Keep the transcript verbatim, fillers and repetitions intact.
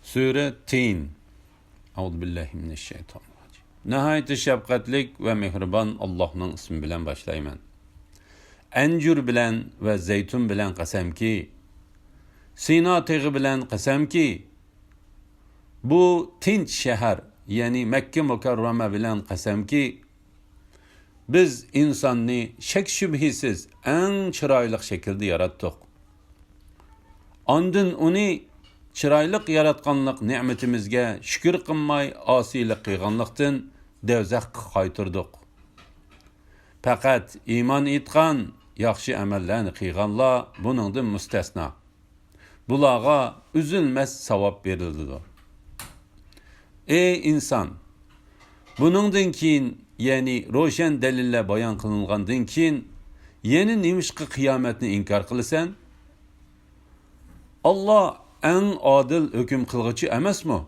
سۈرە تىن. ئەئۇزۇ بىللاھى مىنەششەيتانىررەجىم. ناھايىتى شەپقەتلىك ۋە مېھرىبان ئاللاھنىڭ ئىسمى بىلەن باشلايمەن. ئەنجۈر بىلەن ۋە زەيتۇن بىلەن قەسەمكى، سىنا تېغى بىلەن قەسەمكى، بۇ تىنچ شەھەر، يەنى مەككە مۇكەررەمە بىلەن قەسەمكى، بىز ئىنساننى شەك-شۈبھىسىز ئەڭ چىرايلىق شەكىلدە ياراتتۇق. ئاندىن ئۇنى چىرايلىق ياراتقانلىق نېمىتىمىزگە شۈكۈر قىلماي ئاسىيلىق قىلغانلىقتىن دوزاخقا قايتۇردۇق. پەقەت ئىمان ئېيتقان، ياخشى ئەمەللەرنى قىلغانلار بۇنىڭدىن مۇستەسنا. بۇلارغا ئۈزۈلمەس ساۋاب بېرىلىدۇ. ئەي ئىنسان! بۇنىڭدىن كېيىن، يەنى روشەن دەلىللەر بايان قىلىنغاندىن كېيىن، يەنە نېمىشقا قىيامەتنى ئىنكار قىلىسەن؟ ئاللا ئەڭ ئادىل ھۆكۈم قىلغۇچى ئەمەسمۇ؟